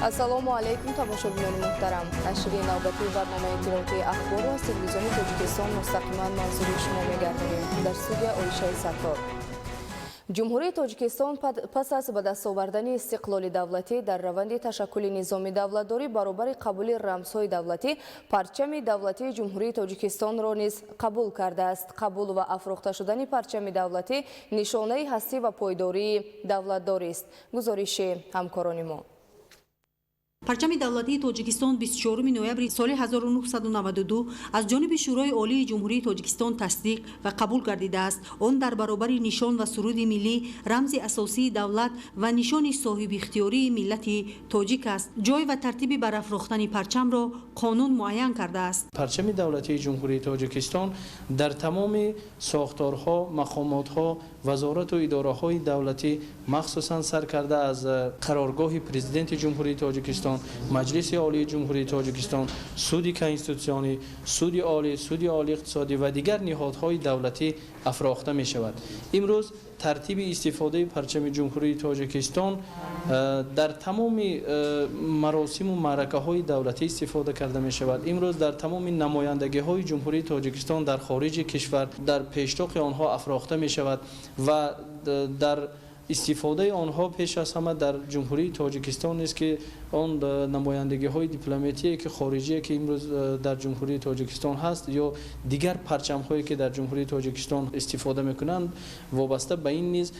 Ассалому алайкум, тамошобинони муҳтарам. Нашри навбатии барномаи иттилоотии Ахборро аз Телевизиони Тоҷикистон мустақиман манзури шумо мегардонем. Дар студия Оишаи Саттор. Ҷумҳурии Тоҷикистон пас аз ба даст овардани истиқлоли давлатӣ дар раванди ташаккули низоми давлатдорӣ баробари қабули рамзҳои давлатӣ парчами давлатии Ҷумҳурии Тоҷикистонро низ қабул кардааст. Қабул ва афрохта шудани парчами давлатӣ нишонаи ҳастӣ ва пойдории давлатдорист. Гузориши ҳамкорони мо. Парчами давлатии Тоҷикистон 24 ноябри соли 1992 аз ҷониби Шӯрои Олии Ҷумҳурии Тоҷикистон тасдиқ ва қабул гардидааст. Он дар баробари нишон ва суруди миллӣ рамзи асосии давлат ва нишони соҳибихтиёрии миллати тоҷик аст. Ҷой ва тартиби барафрохтани парчамро қонун муайян кардааст. Парчами давлатии Ҷумҳурии Тоҷикистон дар тамоми сохторҳо, мақомотҳо, вазорату идораҳои давлатӣ, махсусан сар карда аз қароргоҳи Президенти Ҷумҳурии Тоҷикистон, Маҷлиси Олии Ҷумҳурии Тоҷикистон, Суди Конститутсионӣ, Суди Олӣ, Суди Олии иқтисодӣ ва дигар ниҳодҳои давлатӣ афрохта мешавад. Имрӯз тартиби истифодаи парчами Ҷумҳурии Тоҷикистон дар тамоми маросиму маъракаҳои давлатӣ истифода карда мешавад. Имрӯз дар тамоми намояндагиҳои Ҷумҳурии Тоҷикистон дар хориҷи кишвар дар пештоқи онҳо афрохта мешавад ва дар истифодаи онҳо пеш аз ҳама дар Ҷумҳурии Тоҷикистон нест, ки он намояндагиҳои дипломатие, ки хориҷие, ки имрӯз дар Ҷумҳурии Тоҷикистон ҳаст, ё дигар парчамҳое, ки дар Ҷумҳурии Тоҷикистон истифода мекунанд, вобаста ба ин низ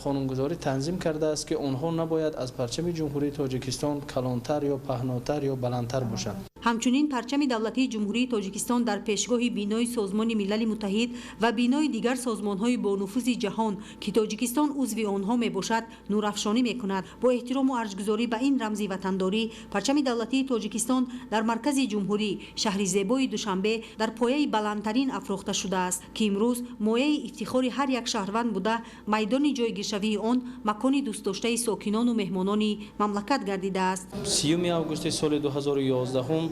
қонунгузорӣ танзим кардааст, ки онҳо набояд аз парчами Ҷумҳурии Тоҷикистон калонтар ё паҳнотар ё баландтар бошанд. Ҳамчунин парчами давлатии Ҷумҳурии Тоҷикистон дар пешгоҳи бинои Созмони Милали Муттаҳид ва бинои дигар созмонҳои бонуфузи ҷаҳон, ки Тоҷикистон узви онҳо мебошад, нурафшонӣ мекунад. Бо эҳтирому арҷгузорӣ ба ин рамзи ватандорӣ, парчами давлатии Тоҷикистон дар маркази ҷумҳурӣ, шаҳри зебои Душанбе, дар пояи баландтарин афрохта шудааст, ки имрӯз мояи ифтихори ҳар як шаҳрванд буда, майдони ҷойгиршавии он макони дӯстдоштаи сокинону меҳмонони мамлакат гардидааст. 30 августи соли 2011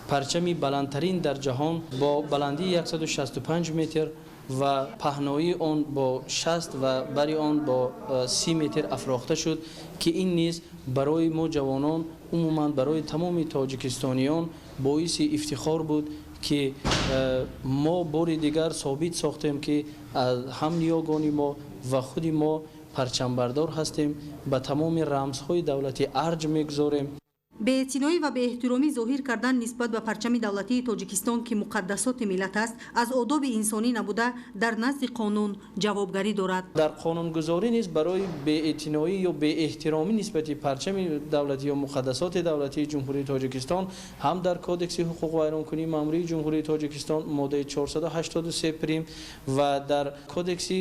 парчами баландтарин дар ҷаҳон бо баландии 165 метр ва паҳноии он бо 60 ва бари он бо 30 метр афрохта шуд, ки ин низ барои мо ҷавонон, умуман барои тамоми тоҷикистониён боиси ифтихор буд, ки мо бори дигар собит сохтем, ки ҳам ниёгони мо ва худи мо парчамбардор ҳастем, ба тамоми рамзҳои давлатӣ арҷ мегузорем. Беэътиноӣ ва беэҳтиромӣ зоҳир кардан нисбат ба парчами давлатии Тоҷикистон, ки муқаддасоти миллат аст, аз одоби инсонӣ набуда, дар назди қонун ҷавобгарӣ дорад. Дар қонунгузорӣ низ барои беэътиноӣ ё беэҳтиромӣ нисбати парчами давлатӣ ё муқаддасоти давлатии Ҷумҳурии Тоҷикистон ҳам дар Кодекси ҳуқуқвайронкунии маъмурии Ҷумҳурии Тоҷикистон моддаи 483 прим ва дар Кодекси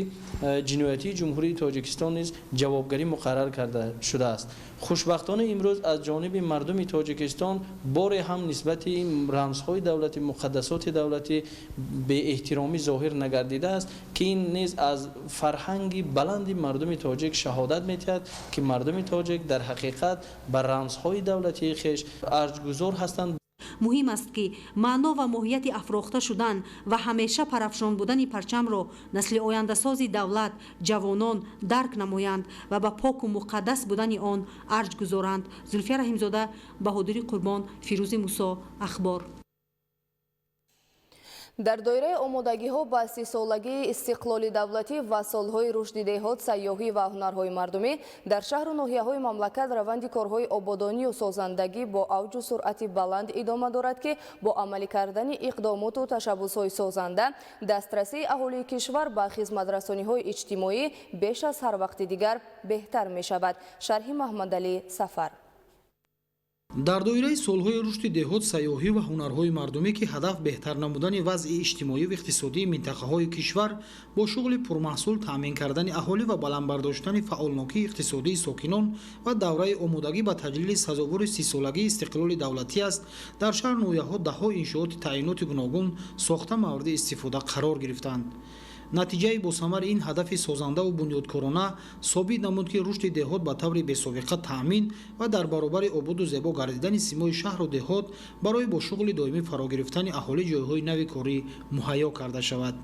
ҷиноятии Ҷумҳурии Тоҷикистон низ ҷавобгарӣ муқаррар карда шудааст. Хушбахтона, имрӯз аз ҷониби мардуми Тоҷикистон боре ҳам нисбати рамзҳои давлатӣ, муқаддасоти давлатӣ беэҳтиромӣ зоҳир нагардидааст, ки ин низ аз фарҳанги баланди мардуми тоҷик шаҳодат медиҳад, ки мардуми тоҷик дар ҳақиқат ба рамзҳои давлатии хеш арҷгузор ҳастанд. Муҳим аст, ки маъно ва моҳияти афрохта шудан ва ҳамеша парафшон будани парчамро насли ояндасози давлат, ҷавонон дарк намоянд ва ба поку муқаддас будани он арҷ гузоранд. Зулфия Раҳимзода, Баҳодури Қурбон, Фирӯзи Мусо, Ахбор. Дар доираи омодагиҳо ба 30-солагии истиқлоли давлатӣ ва солҳои рушди деҳот, сайёҳӣ ва ҳунарҳои мардумӣ дар шаҳру ноҳияҳои мамлакат раванди корҳои ободонию созандагӣ бо авҷу суръати баланд идома дорад, ки бо амалӣ кардани иқдомоту ташаббусҳои созанда дастрасии аҳолии кишвар ба хизматрасониҳои иҷтимоӣ беш аз ҳар вақти дигар беҳтар мешавад. Шарҳи Маҳмадалӣ Сафар. Дар доираи солҳои рушди деҳот, сайёҳӣ ва ҳунарҳои мардумӣ, ки ҳадаф беҳтар намудани вазъи иҷтимоӣ ва иқтисодии минтақаҳои кишвар, бо шуғли пурмаҳсул таъмин кардани аҳолӣ ва баланд бардоштани фаъолнокии иқтисодии сокинон ва давраи омодагӣ ба таҷлили сазовори 30-солагии истиқлоли давлатӣ аст, дар шаҳр ноҳияҳо даҳҳо иншооти таъиноти гуногун сохта, мавриди истифода қарор гирифтанд. Натиҷаи босамари ин ҳадафи созандаву бунёдкорона собит намуд, ки рушди деҳот ба таври бесобиқа таъмин ва дар баробари ободу зебо гардидани симои шаҳру деҳот барои бо шуғли доимӣ фаро гирифтани аҳолӣ ҷойҳои нави корӣ муҳайё карда шавад.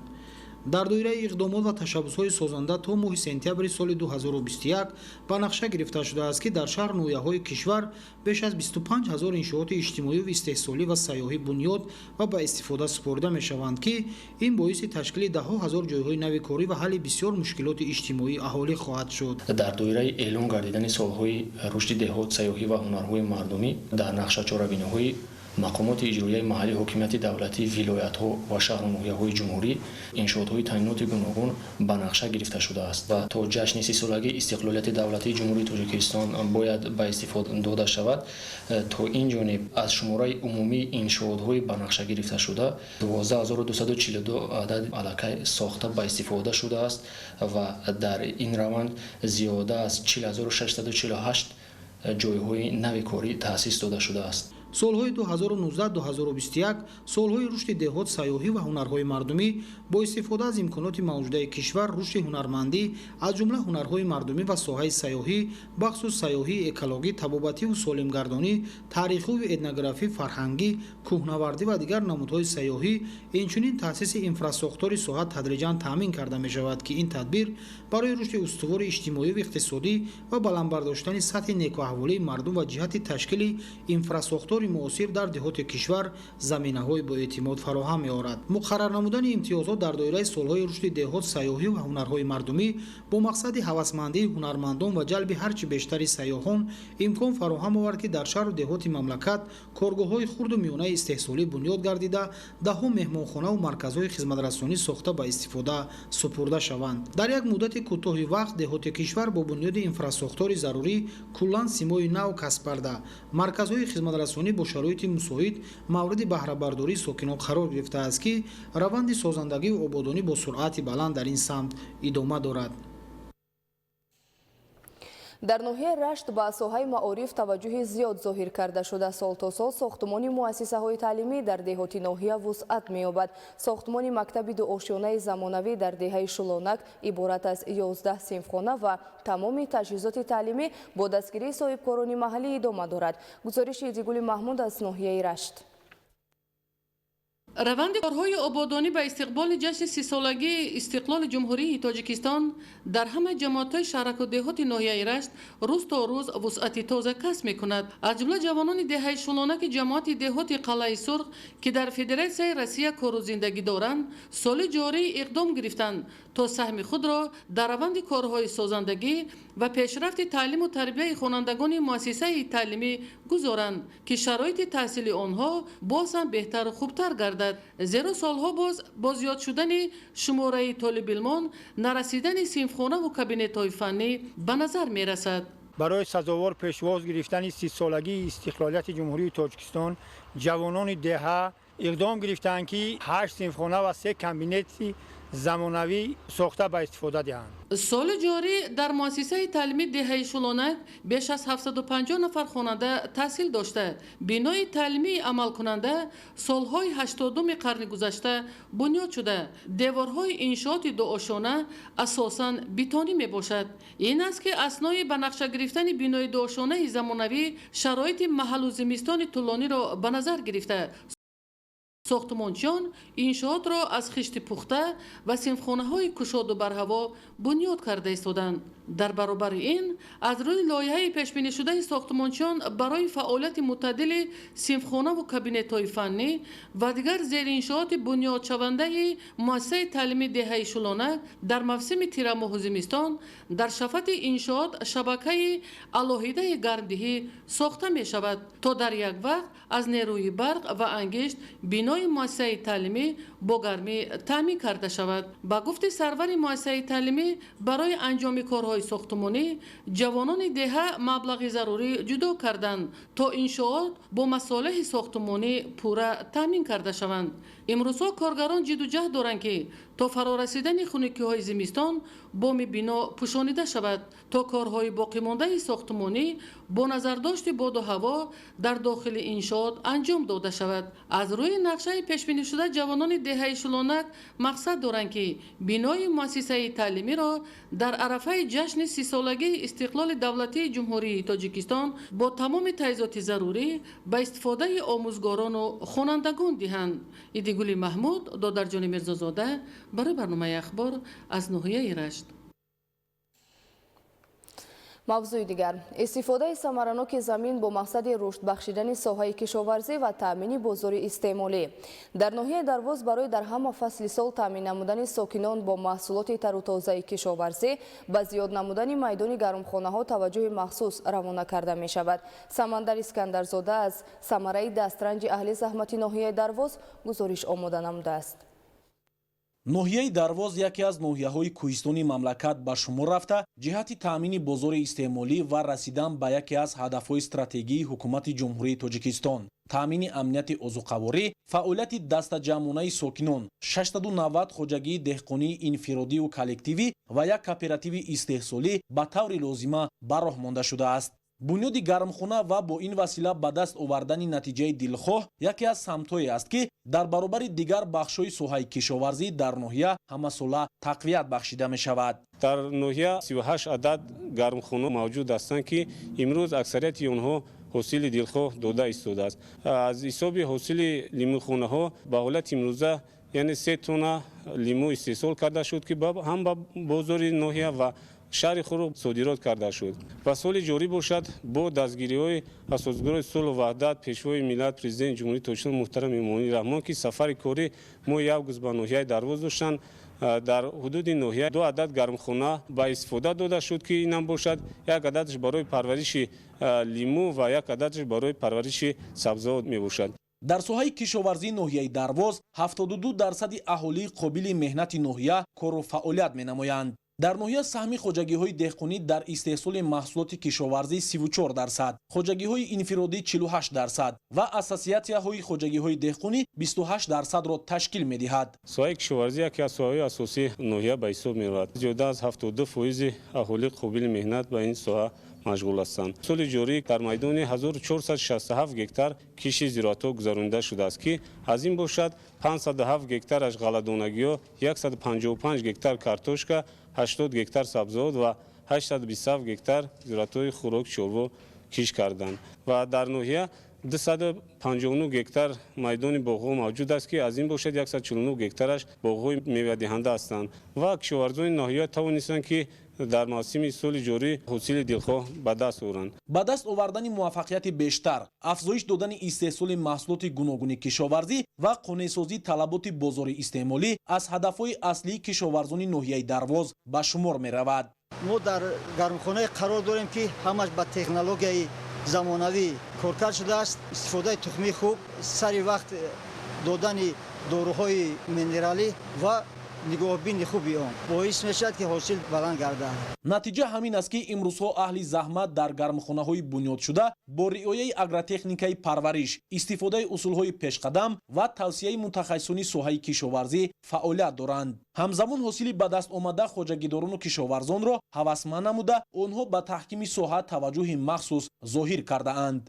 Дар доираи иқдомот ва ташаббусҳои созанда то моҳи сентябри соли 2021 ба нақша гирифта шудааст, ки дар шаҳр ноҳияҳои кишвар беш аз 25 ҳазор иншооти иҷтимоию истеҳсолӣ ва сайёҳӣ бунёд ва ба истифода супорида мешаванд, ки ин боиси ташкили даҳҳо ҳазор ҷойҳои нави корӣ ва ҳалли бисёр мушкилоти иҷтимоии аҳолӣ хоҳад шуд. Дар доираи эълон гардидани солҳои рушди деҳот, сайёҳӣ ва ҳунарҳои мардумӣ дар нақша чорабиниҳои мақомоти иҷроияи маҳаллии ҳокимияти давлатӣ, вилоятҳо ва шаҳру ноҳияҳои ҷумҳурӣ иншоотҳои таъминоти гуногун ба нақша гирифта шудааст ва то ҷашни 30-солагии истиқлолияти давлатии Ҷумҳурии Тоҷикистон бояд ба истифода дода шавад. То ин ҷониб аз шумораи умумии иншоотҳои ба нақша гирифташуда 12242 адад аллакай сохта ба истифода шудааст ва дар ин раванд зиёда аз 40648 ҷойҳои нави корӣ таъсис дода шудааст. Солҳои 2019-2021 солҳои рушди деҳот, сайёҳӣ ва ҳунарҳои мардумӣ бо истифода аз имконоти мавҷудаи кишвар, рушди ҳунармандӣ, аз ҷумла ҳунарҳои мардумӣ ва соҳаи сайёҳӣ, бахусус сайёҳии экологӣ, табобативу солимгардонӣ, таърихиву этнографӣ, фарҳангӣ, кӯҳнавардӣ ва дигар намудҳои сайёҳӣ, инчунин таъсиси инфрасохтори соҳа тадриҷан таъмин карда мешавад, ки ин тадбир барои рушди устувори иҷтимоиву иқтисодӣ ва баланд бардоштани сатҳи некуаҳволии мардум ва ҷиҳати ташкили инфрасохтори муосир дар деҳоти кишвар заминаҳои боэътимод фароҳам меорад. Муқаррар намудани имтиёзҳо дар доираи солҳои рушди деҳот, сайёҳӣ ва ҳунарҳои мардумӣ бо мақсади ҳавасмандии ҳунармандон ва ҷалби ҳарчи бештари сайёҳон имкон фароҳам овард, ки дар шаҳру деҳоти мамлакат коргоҳҳои хурду миёнаи истеҳсолӣ бунёд гардида, даҳҳо меҳмонхонаву марказҳои хизматрасонӣ сохта ба истифода супурда шаванд. Дар як муддати кӯтоҳи вақт деҳоти кишвар бо бунёди инфрасохтори зарурӣ куллан симои нав касб карда, марказҳои хизматрасонӣ бо шароити мусоид мавриди баҳрабардории сокинон қарор гирифтааст, ки раванди созандагиву ободонӣ бо суръати баланд дар ин самт идома дорад. Дар ноҳияи Рашт ба соҳаи маориф таваҷҷӯҳи зиёд зоҳир карда шуда. Сол то сол сохтумони муассисаҳои таълимӣ дар деҳоти ноҳия вусъат меёбад. Сохтумони мактаби дуошёнаи замонавӣ дар деҳаи Шулонак иборат аз 11 синфхона ва тамоми таҷҳизоти таълимӣ бо дастгирии соҳибкорони маҳаллӣ идома дорад. Гузориши Идигули Маҳмуд аз ноҳияи Рашт. Раванди корҳои ободонӣ ба истиқболи ҷашни 30-солагии истиқлоли Ҷумҳурии Тоҷикистон дар ҳама ҷамоатҳои шаҳраку деҳоти ноҳияи Рашт рӯз то рӯз вусъати тоза касб мекунад. Аз ҷумла ҷавонони деҳаи Шулонаки ҷамоати деҳоти Қалъаи Сурх, ки дар Федератсияи Россия кору зиндагӣ доранд, соли ҷорӣ иқдом гирифтанд, то саҳми худро дар раванди корҳои созандагӣ ва пешрафти таълиму тарбияи хонандагони муассисаи таълимӣ гузоранд, ки шароити таҳсили онҳо боз ҳам беҳтару хубтар гардад. Зеро солҳо боз бо зиёд шудани шумораи толибилмон нарасидани синфхонаву кабинетҳои фаннӣ ба назар мерасад. Барои сазовор пешвоз гирифтани 30-солагии истиқлолияти Ҷумҳурии Тоҷикистон ҷавонони деҳа иқдом гирифтанд, ки 8 синфхона ва 3 кабинети замонавӣ сохта ба истифода диҳанд. Соли ҷорӣ дар муассисаи таълимии деҳаи Шулонак беш аз 750 нафар хонанда таҳсил дошта, бинои таълимии амалкунанда солҳои 80-уми қарни гузашта бунёд шуда, деворҳои иншооти дуошона асосан бетонӣ мебошад. Ин аст, ки аснои ба нақша гирифтани бинои дуошонаи замонавӣ шароити маҳаллу зимистони тӯлониро ба назар гирифта, сохтумончиён иншоотро аз хишти пухта ва синфхонаҳои кушоду барҳаво бунёд карда истоданд. Дар баробари ин, аз рӯи лоиҳаи пешбинишудаи сохтумончиён барои фаъолияти мӯътадили синфхонаву кабинетҳои фаннӣ ва дигар зериншооти бунёдшавандаи муассисаи таълимии деҳаи Шулонак дар мавсими тирамоҳу зимистон дар шафати иншоот шабакаи алоҳидаи гармдиҳӣ сохта мешавад, то дар як вақт аз нерӯи барқ ва ангишт бинои муассисаи таълимӣ бо гармӣ таъмин карда шавад. Ба гуфти сарвари муассисаи таълимӣ, барои анҷоми корҳои сохтумонӣ ҷавонони деҳа маблағи зарурӣ ҷудо карданд, то иншоот бо масолеҳи сохтумонӣ пурра таъмин карда шаванд. Имрӯзҳо коргарон ҷидду ҷаҳд доранд, ки то фарорасидани хунукиҳои зимистон боми бино пӯшонида шавад, то корҳои боқимондаи сохтумонӣ бо назардошти боду ҳаво дар дохили иншоот анҷом дода шавад. Аз рӯи нақшаи пешбинишуда ҷавонони Деҳаи Шулонак мақсад доранд, ки бинои муассисаи таълимиро дар арафаи ҷашни 30-солагии истиқлоли давлатии Ҷумҳурии Тоҷикистон бо тамоми таҷҳизоти зарурӣ ба истифодаи омӯзгорону хонандагон диҳанд. Идигули Маҳмуд, Додарҷони Мирзозода барои барномаи «Ахбор» аз ноҳияи Рашт. Мавзӯи дигар: истифодаи самараноки замин бо мақсади рушд бахшидани соҳаи кишоварзӣ ва таъмини бозори истеъмолӣ. Дар ноҳияи Дарвоз барои дар ҳама фасли сол таъмин намудани сокинон бо маҳсулоти тару тозаи кишоварзӣ ба зиёд намудани майдони гармхонаҳо таваҷҷӯҳи махсус равона карда мешавад. Самандар Искандарзода аз самараи дастранҷи аҳли заҳмати ноҳияи Дарвоз гузориш омода намудааст. Ноҳияи Дарвоз яке аз ноҳияҳои кӯҳистони мамлакат ба шумор рафта, ҷиҳати таъмини бозори истеъмолӣ ва расидан ба яке аз ҳадафҳои стратегии Ҳукумати Ҷумҳурии Тоҷикистон, таъмини амнияти озуқаворӣ, фаъолияти дастаҷамъонаи сокинон, 690 хоҷагии деҳқонии инфиродиву коллективӣ ва як кооперативи истеҳсолӣ ба таври лозима ба роҳ монда шудааст. Бунёди гармхона ва бо ин васила ба даст овардани натиҷаи дилхоҳ яке аз самтҳое аст, ки дар баробари дигар бахшҳои соҳаи кишоварзӣ дар ноҳия ҳамасола тақвият бахшида мешавад. Дар ноҳия 38 адад гармхона мавҷуд ҳастанд, ки имрӯз аксарияти онҳо ҳосили дилхоҳ дода истодааст. Аз ҳисоби ҳосили лимӯхонаҳо ба ҳолати имрӯза, яъне 3 тонна лимӯ истеҳсол карда шуд, ки ҳам ба бозори ноҳия ва шаҳри Хуруғ содирот карда шуд. Ва соли ҷорӣ бошад, бо дастгириҳои Асосгузори сулҳу ваҳдат, Пешвои миллат, Президенти Ҷумҳурии Тоҷикистон муҳтарам Эмомалӣ Раҳмон, ки сафари корӣ моҳи август ба ноҳияи Дарвоз доштанд, дар ҳудуди ноҳия ду адад гармхона ба истифода дода шуд, ки инам бошад, як ададаш барои парвариши лимӯ ва як ададаш барои парвариши сабзавот мебошад. Дар соҳаи кишоварзии ноҳияи Дарвоз 72 дарсади аҳолии қобили меҳнати ноҳия кору фаъолият менамоянд. Дар ноҳия саҳми хоҷагиҳои деҳқонӣ дар истеҳсоли маҳсулоти кишоварзӣ 34%, хоҷагиҳои инфиродӣ 48% ва ассотсиатсияҳои хоҷагиҳои деҳқонӣ 28 дарсадро ташкил медиҳад. Соҳаи кишоварзӣ яке аз соҳаҳои асосии ноҳия ба ҳисоб меравад. Зиёда аз 72 фоизи аҳолии қобили меҳнат ба ин соҳа машғул ҳастанд. Соли ҷорӣ дар майдони 1467 гектар кишти зироатҳо гузаронида шудааст, ки аз ин бошад, 507 гектараш ғалладонагиҳо, 155 гектар картошка, 80 гектар сабзавот ва 827 гектар зироатҳои хӯроки чорво кишт карданд. Ва дар ноҳия 259 гектар майдони боғҳо мавҷуд аст, ки аз ин бошад, 149 гектараш боғҳои мевадиҳанда ҳастанд. Ва кишоварзони ноҳия тавонистанд, ки дар мавсими соли ҷорӣ ҳосили дилхоҳ ба даст оранд. Ба даст овардани муваффақияти бештар, афзоиш додани истеҳсоли маҳсулоти гуногуни кишоварзӣ ва қонеъсозии талаботи бозори истеъмолӣ аз ҳадафҳои аслии кишоварзони ноҳияи Дарвоз ба шумор меравад. Мо дар гармхонае қарор дорем, ки ҳамаш ба технологияи замонавӣ коркард шудааст. Истифодаи тухмии хуб, сари вақт додани доруҳои минералӣ ва нигоҳбини хуби он боис мешавад, ки ҳосил баланд гардад. Натиҷа ҳамин аст, ки имрӯзҳо аҳли заҳмат дар гармхонаҳои бунёдшуда бо риояи агротехникаи парвариш, истифодаи усулҳои пешқадам ва тавсияи мутахассисони соҳаи кишоварзӣ фаъолият доранд. Ҳамзамон ҳосили ба даст омада хоҷагидорону кишоварзонро ҳавасманд намуда, онҳо ба таҳкими соҳа таваҷҷӯҳи махсус зоҳир кардаанд.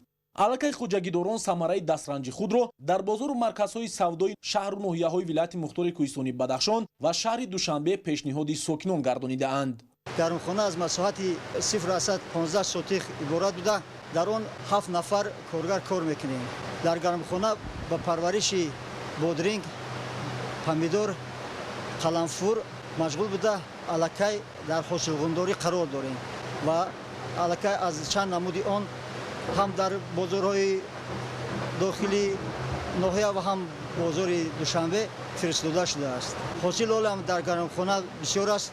Аллакай хоҷагидорон самараи дастранҷи худро дар бозору марказҳои савдои шаҳру ноҳияҳои вилояти мухтори кӯҳистони Бадахшон ва шаҳри Душанбе пешниҳоди сокинон гардонидаанд. Гармхона аз масоҳати 0,15 сотих иборат буда, дар он ҳафт нафар коргар кор мекунем. Дар гармхона ба парвариши бодринг, помидор, қаламфур машғул буда, аллакай дар ҳосилғундорӣ қарор дорем ва аллакай аз чанд намуди он ҳам дар бозорҳои дохили ноҳия ва ҳам бозори Душанбе фиристода шудааст. Ҳосил ҳолам дар гармхона бисёр аст.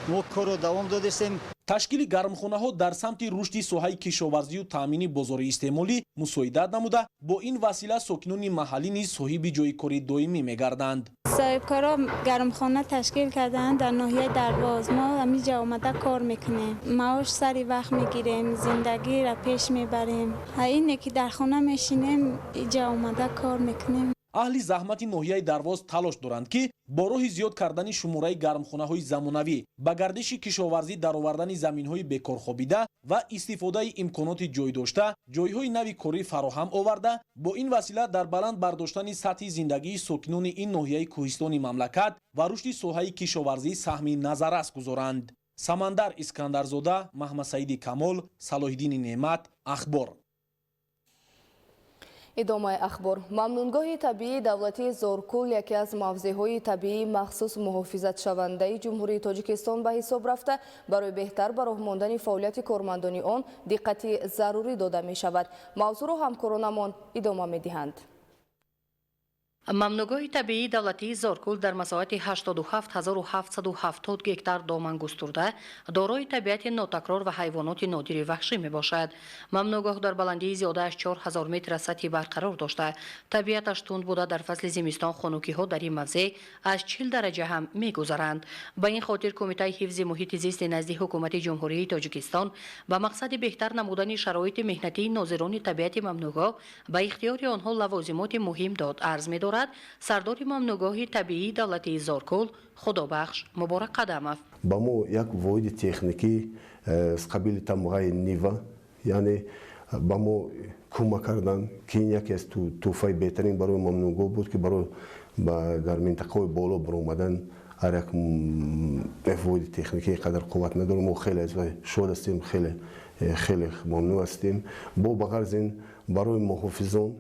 Мо корро давом додастем. Ташкили гармхонаҳо дар самти рушди соҳаи кишоварзию таъмини бозори истеъмолӣ мусоидат намуда, бо ин васила сокинони маҳаллӣ низ соҳиби ҷойи кори доимӣ мегарданд. Соҳибкоро гармхона ташкил карданд дар ноҳияи Дарвоз. Мо ҳамиҷа омада кор мекунем, маош сари вақт мегирем, зиндагиро пеш мебарем. Ине ки дар хона мешинем, иҷа омада кор мекунем. Аҳли заҳмати ноҳияи Дарвоз талош доранд, ки бо роҳи зиёд кардани шумораи гармхонаҳои замонавӣ, ба гардиши кишоварзӣ даровардани заминҳои бекорхобида ва истифодаи имконоти ҷойдошта ҷойҳои нави корӣ фароҳам оварда, бо ин васила дар баланд бардоштани сатҳи зиндагии сокинони ин ноҳияи кӯҳистони мамлакат ва рушди соҳаи кишоварзӣ саҳми назаррас гузоранд. Самандар Искандарзода, Маҳмадсаиди Камол, Салоҳиддини Неъмат, Ахбор. Идомаи ахбор. Мамнунгоҳи табиии давлатии Зоркул яке аз мавзеъҳои табиии махсус муҳофизатшавандаи Ҷумҳурии Тоҷикистон ба ҳисоб рафта, барои беҳтар ба роҳ мондани фаъолияти кормандони он диққати зарурӣ дода мешавад. Мавзӯъро ҳамкоронамон идома медиҳанд. Мамнугоҳи табиии давлатии Зоркул дар масоҳати 87 770 гектар доман густурда, дорои табиати нотакрор ва ҳайвоноти нодири ваҳшӣ мебошад. Мамнугоҳ дар баландии зиёда аз 4000 метр аз сатҳи баҳр қарор дошта, табиаташ тунд буда, дар фасли зимистон хунукиҳо дар ин мавзеъ аз 40 дараҷа ҳам мегузаранд. Ба ин хотир Кумитаи ҳифзи муҳити зисти назди Ҳукумати Ҷумҳурии Тоҷикистон ба мақсади беҳтар намудани шароити меҳнатии нозирони табиати мамнугоҳ ба ихтиёри онҳо лавозимоти муҳим дод, арз медорад сардори мамнугоҳи табиии давлатии Зоркул Худобахш Муборакқадамов. Ба мо як воҳиди техникӣ аз қабили тамғаи Нива, яъне ба мо кӯмак кардан, ки ин яке аз тӯҳфаи беҳтарин барои мамнугоҳ буд, ки барои дар минтақаҳои боло баромадан ҳар як воҳиди техникӣ қадар қувват надорем. Мо хеле аз вай шод ҳастем, хеле хеле мамнун ҳастем. Бо ба ғарз ин барои муҳофизон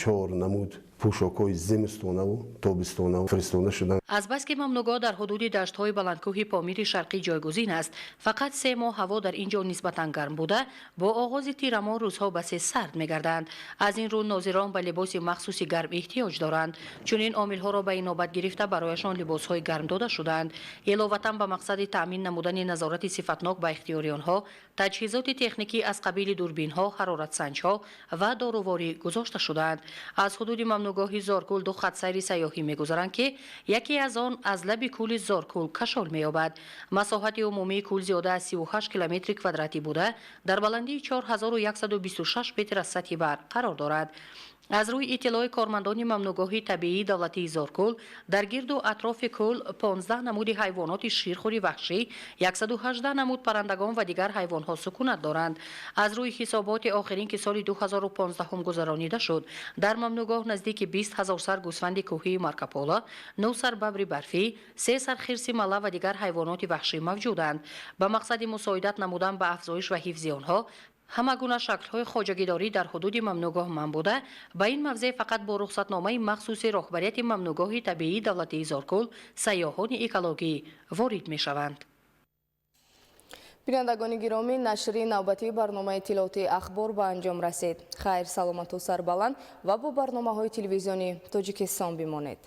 чор намуд пӯшокҳои зимистонаву тобистонаву фиристода шуданд. Азбаски мамнугоҳ дар ҳудуди даштҳои баландкӯҳи Помири Шарқӣ ҷойгузин аст, фақат 3 моҳ ҳаво дар ин ҷо нисбатан гарм буда, бо оғози тирамоҳ рӯзҳо басе сард мегарданд. Аз ин рӯ нозирон ба либоси махсуси гарм эҳтиёҷ доранд. Чунин омилҳоро ба инобат гирифта, барояшон либосҳои гарм дода шуданд. Иловатан, ба мақсади таъмин намудани назорати сифатнок ба ихтиёри онҳо таҷҳизоти техникӣ аз қабили дурбинҳо, ҳароратсанҷҳо ва доруворӣ гузошта шудаанд. Аз ҳудуди мамнугоҳи Зоркул ду хатсайри сайёҳӣ мегузаранд, ки яке аз он аз лаби кӯли Зоркул кашол меёбад. Масоҳати умумии кӯл зиёда аз 38 километри квадратӣ буда, дар баландии 4126 метр аз сатҳи баҳр қарор дорад. Аз рӯи иттилои кормандони мамнугоҳи табиии давлатии Зоркул, дар гирду атрофи кӯл 15 намуди ҳайвоноти ширхӯри ваҳшӣ, 118 намуд паррандагон ва дигар ҳайвонҳо сукунат доранд. Аз рӯи ҳисоботи охирин, ки соли 2015 гузаронида шуд, дар мамнугоҳ наздики 20 ҳазор сар гӯсфанди кӯҳии Маркополо, 9 сар бабри барфӣ, се сар хирси мала ва дигар ҳайвоноти ваҳшӣ мавҷуданд. Ба мақсади мусоидат намудан ба афзоиш ва ҳифзи онҳо ҳама гуна шаклҳои хоҷагидорӣ дар ҳудуди мамнугоҳ манъ буда, ба ин мавзеъ фақат бо рухсатномаи махсуси роҳбарияти мамнугоҳи табиии давлатии Зоркул сайёҳони экологӣ ворид мешаванд. Бинандагони гиромӣ, нашри навбатии барномаи иттилоотии Ахбор ба анҷом расид. Хайр, саломату сарбаланд ва бо барномаҳои телевизиони Тоҷикистон бимонед.